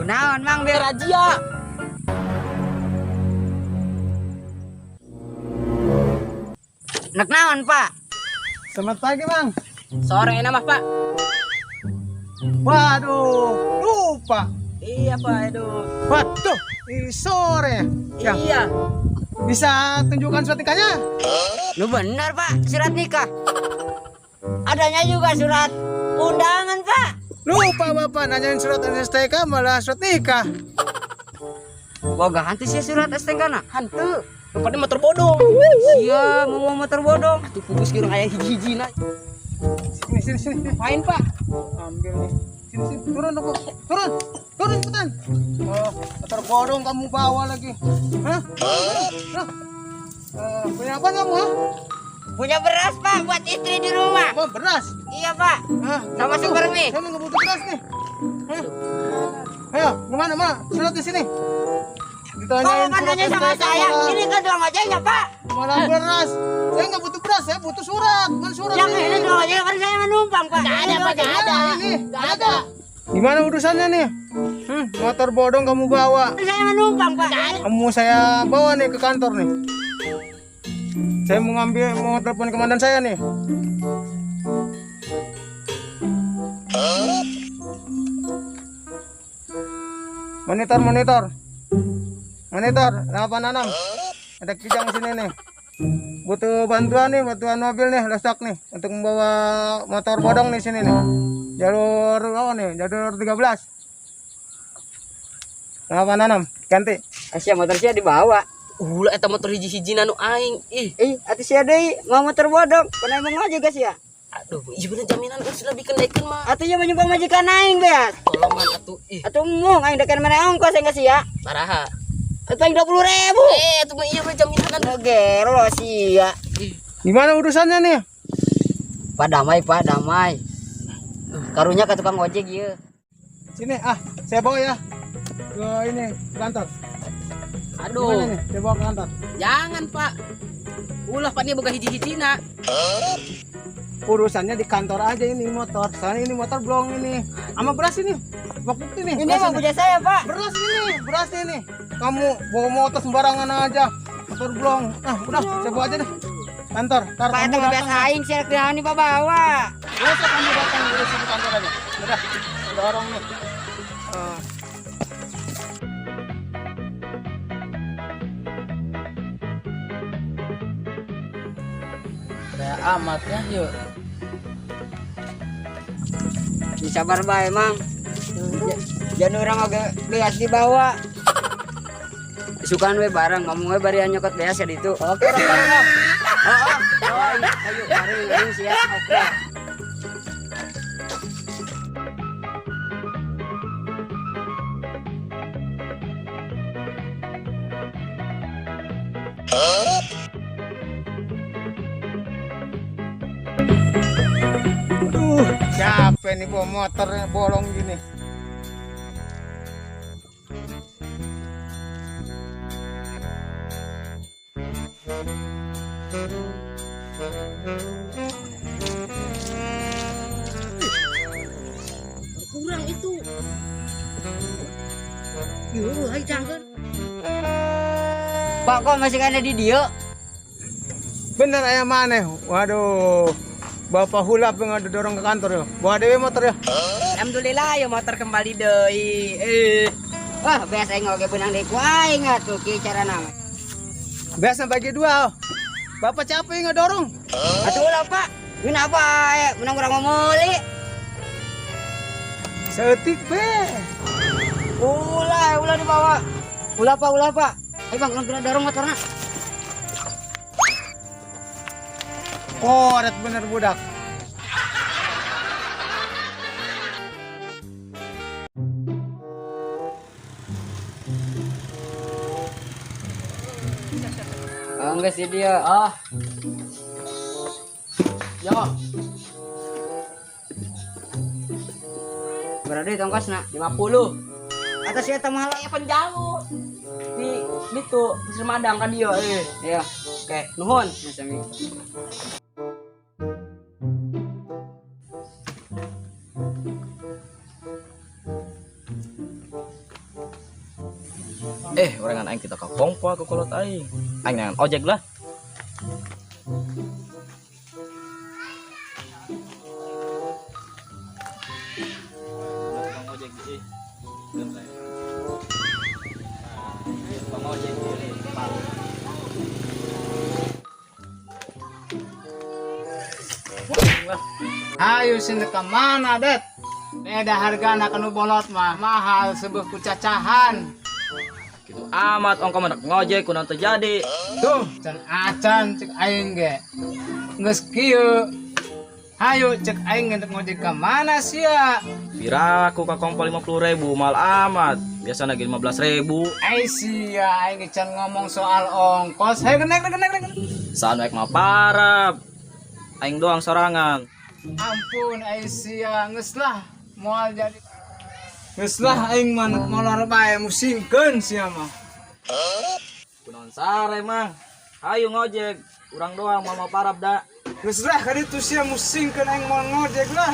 Kunaon Mang biar Razia. Nek naon, Pak? Selamat pagi, Bang. Sore enak mah, Pak. Waduh, lupa. Iya, Pak, aduh. Waduh, ini sore. Ya, Iya. bisa tunjukkan surat nikahnya? Lu benar, Pak, surat nikah. Adanya juga surat undangan, Pak. Lupa Bapak nanyain surat STK malah surat nikah. Boga hantu sih surat STNK na. Hantu. Rupanya motor bodong. Sia, mau motor bodong. Atuh pugus kira aya hiji-hijina. Sini, sini, sini. Main, Pak. Ambil nih. Sini, sini. Turun, aku. Turun. Turun cepetan. Oh, motor bodong kamu bawa lagi. Hah? Hah? Punya apa kamu, ha? Punya beras, Pak, buat istri di rumah. Apa beras? Iya, Pak. Hah? Sama butuh. super mie. Saya nggak butuh beras nih. Hah? Ayo, gimana, Ma? Surat di sini. Ditanyain Kalau kan surat nanya sama STK saya, malah- ini kan tukang ojeknya, Pak. Malah beras. Saya nggak butuh beras, saya butuh surat. Mana surat? Yang ini tukang ojek kan saya menumpang, Pak. Nggak ada, Pak, nggak ada. Ini, Nggak ada. Gimana urusannya nih? Motor bodong kamu bawa. Saya menumpang, Pak. Kamu saya bawa nih ke kantor nih. Saya mau ngambil, mau telepon komandan saya nih. Monitor, monitor. Monitor 86. Ada kijang sini nih. Butuh bantuan nih, bantuan mobil nih, lestak nih untuk membawa motor bodong nih sini nih. Jalur apa nih? Jalur 13. 86, ganti. Asia motor sia dibawa. Ulah eta motor hiji-hijina nu aing. Ih, Atuh sia deui mau motor bodong. Pernah emang aja guys ya. Aduh, iya bener jaminan geus lebih kenaikan mah. Atuh ieu menyumbang majikan aing beas. Tolongan atuh. Ih, Atuh mung aing dekan mana ongkos aing kasih ya. baraha. Atuh aing 20.000. Atuh mah iya mah jaminan. Gero sia. Ih, Gimana urusannya nih? Pak damai, Pak damai. Karunya ke tukang ojek ieu. Sini, ah, saya bawa ya ke ini ke kantor. Gimana Aduh, nih? Saya bawa ke kantor. jangan, Pak. Ulah Pak, dia boga hiji-hijina. Urusannya di kantor aja ini motor. Soalnya ini motor blong ini. Sama beras ini. Bak bukti nih. Ini beras emang punya saya, Pak. Beras ini, beras ini. Kamu bawa motor sembarangan aja. Motor blong. Ah, udah, saya bawa aja deh. Kantor. Ntar Pak kamu eta mah datang. biasa aing sia ini Pak bawa. Besok kamu datang urusin di kantor aja. Udah, saya dorong nih. Ah. Ya amat ya, yuk. Sabar bae, Mang. Jangan orang oge beas dibawa. Sukan we bareng ngomong we barian nyokot beas ya ditu. Oke, orang-orang. Oh, oh. Ayo, ayo, ayo, siap. Oke. Aduh, siapa nih bawa motor bolong gini? Kurang itu. Yuh, ayo cangkeun. Pak, kok masih ada di dia? Bener ayam mana? Waduh, Bapak hulap yang ada dorong ke kantor ya. Bawa dewe motor ya. Alhamdulillah ya motor kembali deui. Wah, biasa aing oge benang deui ku aing atuh kieu carana mah. Biasa bagi dua. Bapak capek ngedorong. Atuh ulah, Pak. Ini apa ya? Menang urang mau meuli. Setik be. Ulah, ulah dibawa. Ulah, Pak, ulah, Pak. Ayo Bang, urang dorong motorna. Koret bener budak. Oh, enggak sih dia. Ah. Yo, Berada di tongkosna. 50. Atas ya mahal. Kayak penjauh. Di itu Pasir Madang kan dia. Iya. Oke, nuhun. Ya, sami. Orangan aing kita ka kompa ku kolot aing. Aing neangan ojek lah. Tukang ojek ih. Tukang ojek ieu. Ayo sini ke mana, Det? Beda harga anak nu bolot mah mahal sebuah kucacahan. Gitu amat ongko mah ngojek kunaon teu jadi. Tuh, can acan cek aing ge. Geus kieu. Hayu cek aing ge ngojek ke mana sia? Piraku ka kompo 50.000 mahal amat. Biasana ge 15.000. Ai sia aing ge can ngomong soal ongkos. Hayu naik naik naik naik. Sanu ek mah parah. Aing doang sorangan. Ampun ai sia geus lah moal jadi. Geus lah aing mah molor bae musingkeun sia mah. Kunaon sare mah. Hayu ngojek, urang doang moal mau parab da. Geus lah ka ditu sia musingkeun aing moal ngojek lah.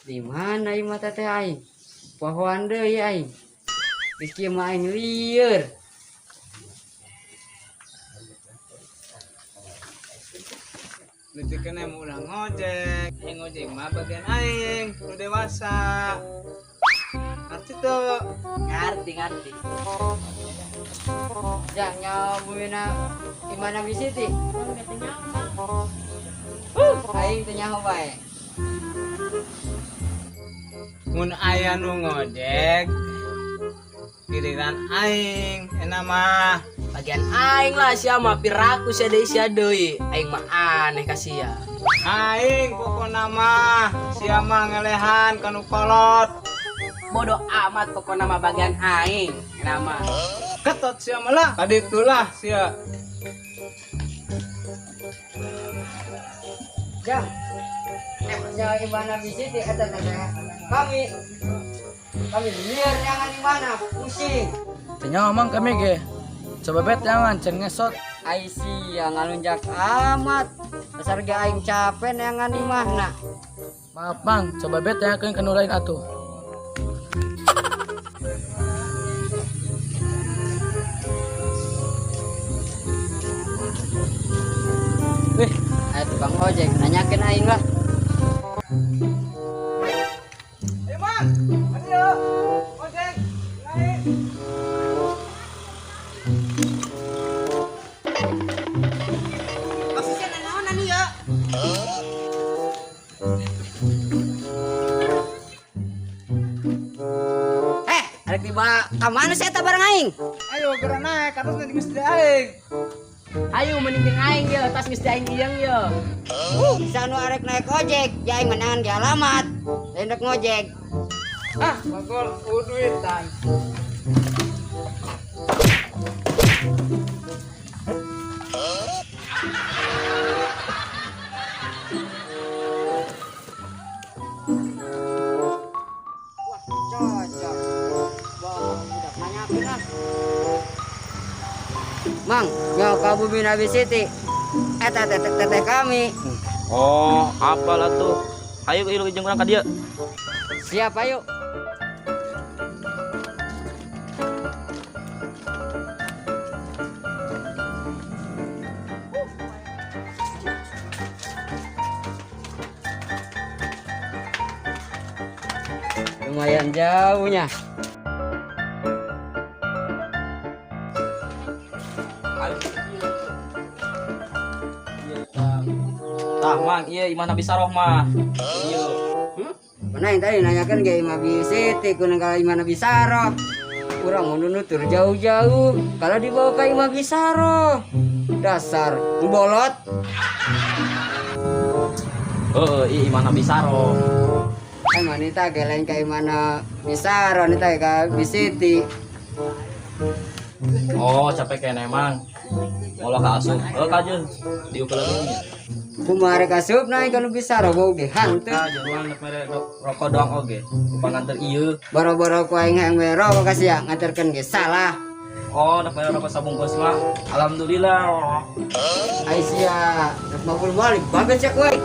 Di mana ieu mah teteh aing? Pohoan deui aing. Geus kieu mah aing lieur. Leutik keneh mah ulah ngojek. Aing ngojek mah bagian aing, nu dewasa. Ngerti tuh? Ngerti, ngerti. Ya, nyawa bumina di mana bisiti? Aing teu nyaho bae. Mun aya nu ngojek, giliran aing enak mah. Bagian aing lah sia mah piraku sia deui sia deui. Aing mah aneh ka sia. Aing pokona mah sia mah ngelehan kanu kolot. Bodoh amat pokona mah bagian aing enak mah. Ketot sia mah lah. Kaditulah sia. Jang. Nyawa di mana bisiti eta teteh. Kami kami lieur jangan di mana pusing. Teu nyaho mang kami ge. Coba bet jangan can ngesot. Ai sia ngalunjak amat. Dasar ge aing capek neangan di mana. Maaf mang, coba bet tanyakeun ka nu lain atuh. Wih, aya tukang ojek nanyakeun aing lah. Ayo mang, ayo ojek, naik. Maksudnya nanaonan ieu? Arek dibawa ka mana sih eta barang aing? Ayo geura naik, atas nanti geus di aing. Ayo mending jeung aing ye, tas geus di aing ieu ye. Bisa nu arek naik ojek, ya aing menangan di alamat. Lain rek ngojek. Ah, bagol uduitan. Wah, cocok. Bawa budak nanyakeun lah. Mang, nyawa ka Bumi Nabi Siti. Eta teteh teteh kami. Oh, apalah tuh. Ayo ilu jeung urang ka dieu. Siap, ayo. Lumayan jauhnya. Tah mang, ieu imah Nabi Saroh mah. Ieu. Mana yang tadi nanyakan ke Imah Siti, kuning kalau Imah Nabi Saroh. Urang mau nutur jauh-jauh, kalau dibawa ke Imah Saroh. Dasar bolot. Heeh, ieu Imah Nabi Saroh. Wanita ge lain ka Imah Nabi Saroh, nita ge ka Bi Siti. Oh, capek kene emang. Molah ka asup. Heuh kajeun. Diuk lagi. Kumaha rek asup naik ka nu bisa rogo ge hanteu. Kajeun mah nek mere rokok doang oge. Upang nganter ieu. Boro-boro ku aing hayang mere rokok ka sia, nganterkeun ge salah. Oh, nek mere rokok sabungkus mah. Alhamdulillah. Ai sia, rek mabul balik babet sia ku aing.